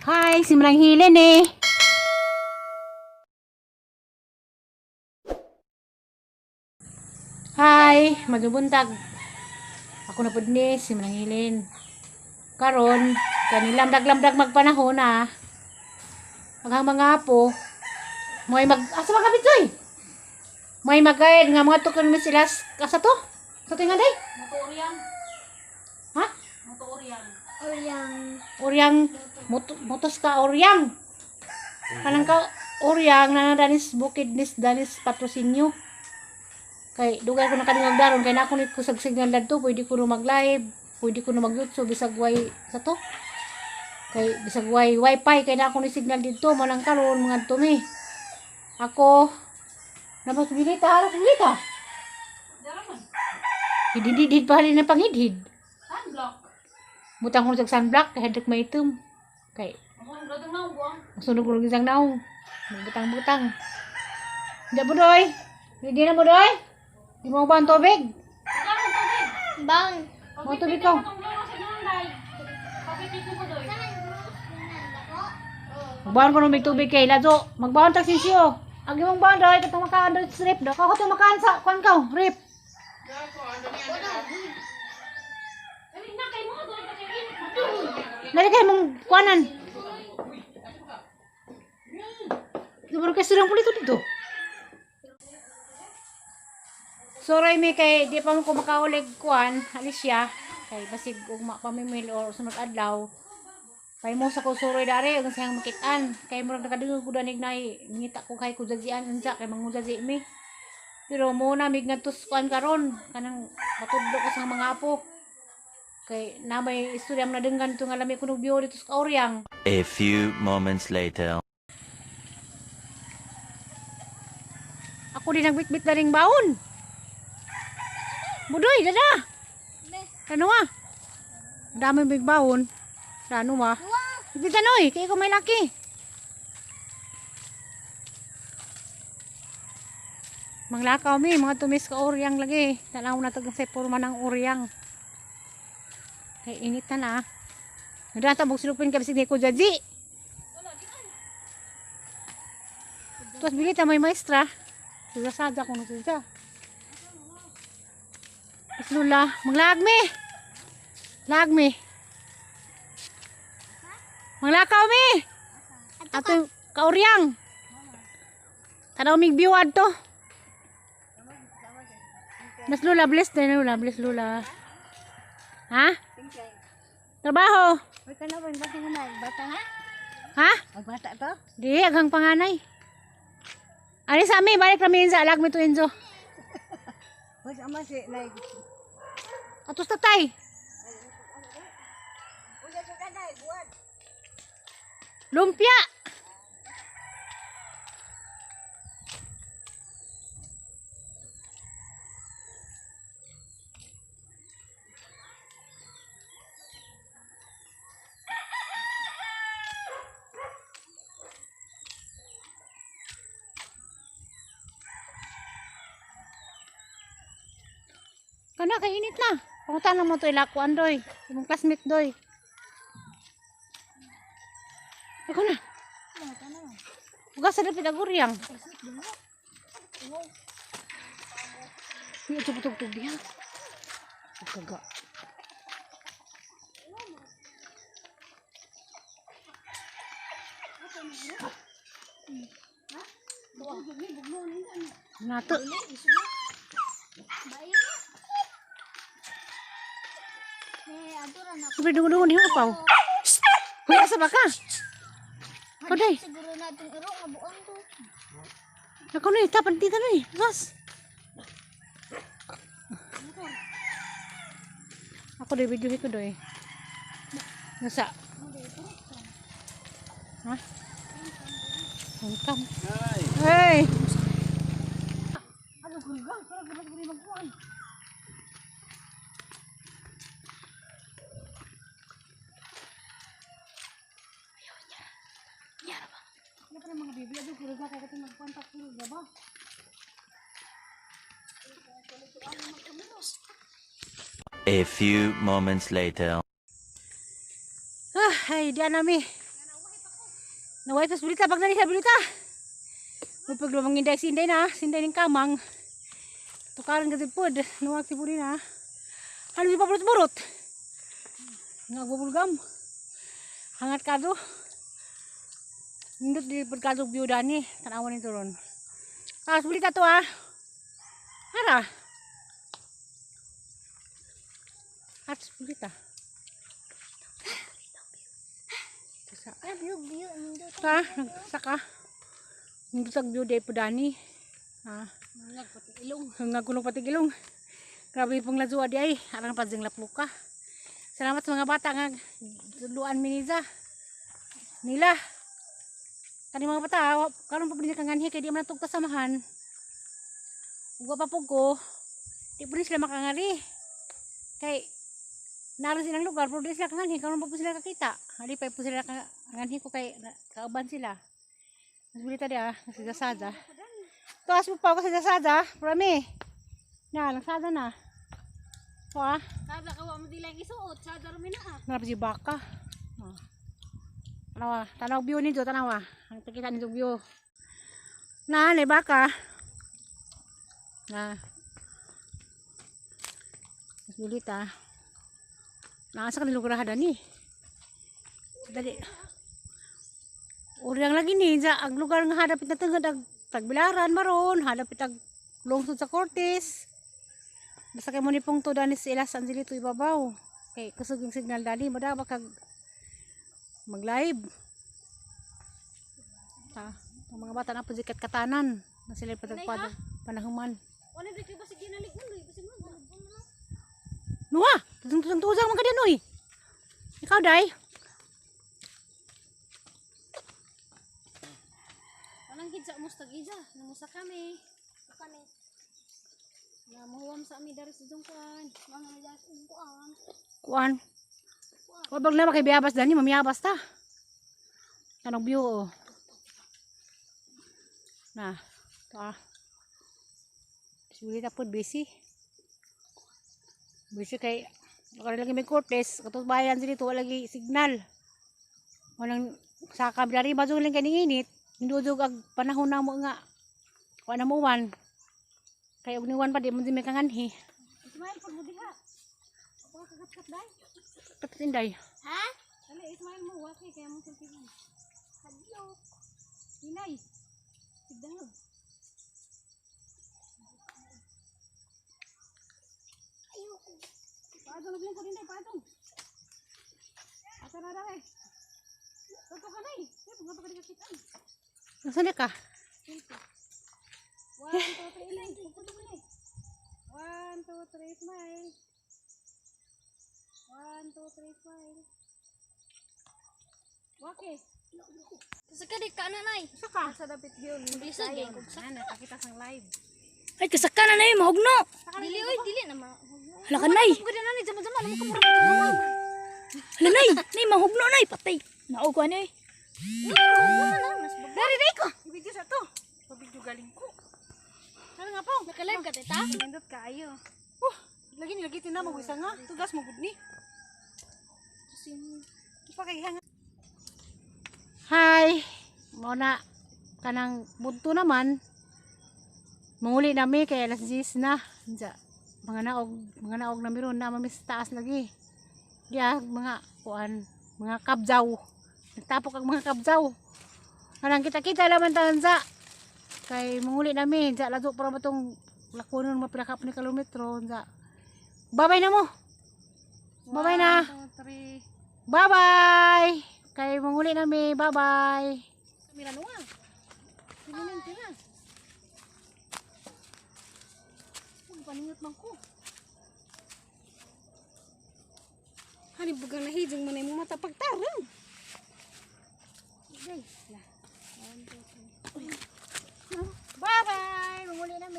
Hi, si Manang Hilen eh. Hi, magubuntag. Ako na pud ni si Manang Hilen. Karon, kanilamdag-lamdag magpanahon ah. Ang mga apo, may mag asa ba kapit soy? May magayad nga mga tukon mi sila asa to? Sa tingan day? Motoryang. Ha? Motoryang. Oryang. Oryang motos ka oryang. Kanang ka oryang na danis bukid nis danis patrosinyo. Kay dugay ko nakadungag daron kay na ako ni kusag signal dadto, pwede ko no mag-live, pwede ko no mag-YouTube bisag way sa to. Kay bisag way wifi kay na ako ni signal didto mo nang karon mga tumi. Ako nabas bilita halos bilita. Dara man. Hididid pa rin ang panghidhid. Sunblock. Butang ko sa sunblock kay hadlok maitom. Kay Ako ang gradong na buang. Masunog ko isang naong. Magbutang-butang. Hindi mo doy. Hindi na mo doy. Di mo ba ang tubig? Dara man tubig. Bang. Mo tubig ko. Atong loro sa nanay. Papitit ko doy. Magbaon ko ng tubig kay Lazo. Magbaon tag sisyo. Ang imong baon doy katong makaan doy sa rip. Dako katong makaan sa kuan ka, rip. Dali na kay mo doy kay init mo. Dali kay mong kuanan. Siguro kay silang pulito dito. Sorry mi kay di pa mo ko makaulig kuan, alis siya. Kay basig ugma pamimil or sunod adlaw. Paymo sa ko suroy dare ang siyang makitaan. Kay murag nakadungog ko danig nay ngita ko kay kujajian unsa kay mangujaji mi. Pero mo na mig ngadtos kuan karon kanang matudlo ko sa mga apo. Kay na may istorya na denggan to nga lami kuno biyo dito sa Kauryang. A few moments later. Ako din nagbitbit na ring baon. Budoy, dada. Ano ah? Dami big baon. Ano ah? Bitbitan oy, kay ko may laki. Manglakaw mi, mga tumis ka oryang lagi. Tanaw na tag sa porma ng oryang. Kay init na na. Nagdata mong silupin ka bisig ni ko jaji. Tuwas bilita may maestra. Sudah ko nung sudah. Mas lula, maglaag mi. Laag mi. Maglakaw mi. Ato kauryang. Tanaw mig view adto. Mas lula bless din lula, bless lula. Ha? Trabaho. Uy, ka na ba? Bata nga na. Bata nga? Ha? Ang bata to? Di, agang panganay. Ani sa ami, balik kami sa alag mi to Enzo. Uy, ama si, like, Atos tatay. Lumpia. Kana kay init na. Pangutan mo to ilakuan doy. Imong classmate doy. Ako na. Ugas sa dapit aguryang. Iya tug tug diha. Kaga. Nato. Sabi dungo-dungo diha paw. Huy, asa ba ka? Oday. Siguro na itong iro, nga buong to. Ako na, tapan dito na eh. Gas. Ako doy, video ko doy. Nasa. Ha? Welcome. Hey. Ano gurga? Parang gurga gurga magkuhan. Ano pa ng mga bibi? Ano gurga kaya kasi magkuhan pa gurga ba? A few moments later. Ah, ay, di na mi. Naway tas bulita pag dali sa bulita. Mapag lumang inday sinday na, sinday ning kamang. Tukaran ka pod, nuwag si puri na. Ano yung paburot-burot? Nga bubulgam. Hangat kado. Nindot di pod kado view dani, tanawan nito ron. Taas bulita to ah. Ara. At bulita. Sa Ah, view, view. Nindot. Ta, nagsaka. Nindot ang view day po dani. Ah. Ilong. Nga kulong patigilong. Grabe pong ladua di ay. Arang pa ding lapuka. Salamat sa mga bata nga tudluan mi niza. Nila. Kani mga bata, karon pa pud niya kanganhi kay di man natug kasamahan. Ug wa pa pud ko. Di pud ni sila makangari. Kay naroon silang lugar pero di sila kanganhi karon pa pud sila kakita. Ali pa pud sila kanganhi ko kay kauban sila. Mas bulita di ah, sada. Tuas mo pa ako sa sada, prami. Na, langsada na. Ito ah, Sada ka wa mo dila ang isuot, sada ra mi na ah. narap si baka. Oh. Tanawa, tanaw view nito, tanawa. Ang pakita nito view. Na, may baka. Na. Mas bulita. Nasa ka lugar ni. Dali. Uri ang lagi ni, sa ang lugar nga hadapit na tungod ang tagbilaran maron, hadapit ang lungsod sa Cortes. Basta kay mo ni pong to dani sa Ilas Angelito ibabaw. Kay kusog yung signal dali, madaba kag mag-live. Ta, ang mga bata na po sikat katanan na sila patagpad panahuman. Wala di kay basig ginalig mo, basig mo. Nuha, tusang tusang man ka din oy. Ikaw day. Walang gid sa mustag ija, namusa kami. Kami. Namuhuam sa ami dari sa jungkuan. Mga nagdas kuan. Kuan. Wabag na kay biyabas dani, mamiyabas ta. Tanong view oh. Na, ta. Siguro ta pod busy. Busy kay wala lagi may Cortes, katong bayan dito wala lagi signal. Walang sa kabila rin bazo lang kay init, hindudog ang panahon na mo nga. Wa na mo wan. Kay og niwan pa di mo di may kanganhi. Ismail pag mo diha. Baka kagatkat dai. Tapos inday. Ha? Dali Ismail mo waki kaya mo selfie. Hadlok. Inay. Sigdangog. Ayoko. Paadong naglingkod inday, paadong. Asa na dai? Toto ka nay. Ay, punga pa ka kita. Nasaan ka? 1 2 3 inay. Pupunta ko nay. 1 2 3 smile. 1 2 3 smile. Waki. Kasaka di ka na nay. Sa ka? Sa dapit gyud. Bisag eh. Ana, nakita sang live. Ay kasaka na nay mahugno. Dili oy, dili na ma. Hala ka nay. Pugod na ni jama-jama mo ka murag. Hala nay, nay mahugno nay patay. Nao ko ani. Dari dai ko. Ibigyo sa to. Pabidyo galing ko. Ano nga po? Naka-live ka tita? Nindot kaayo. Lagi ni lagi tina mag-isa nga. Tugas mo gud ni. Ipakay Hi. Mo na kanang bunto naman. Manguli nami kay alas 10 na. Diya, mga naog na meron na mami sa taas lagi. Diya mga kuan, mga kabjaw. Nagtapok ang mga kabjaw. Kanang kita-kita laman tansa. Kay manguli nami, diya lazo para ba tong lakunon mapila ka ni kilometro, diya. Babay na mo. Babay na. 1 2 3. Bye-bye! Kay manguli nami. Bye-bye! Mira nuwa. Tinunin tira. Uy, paningot man ko. Hani bugang nahijong man mo mata pagtarong. Bye-bye! Manguli nami.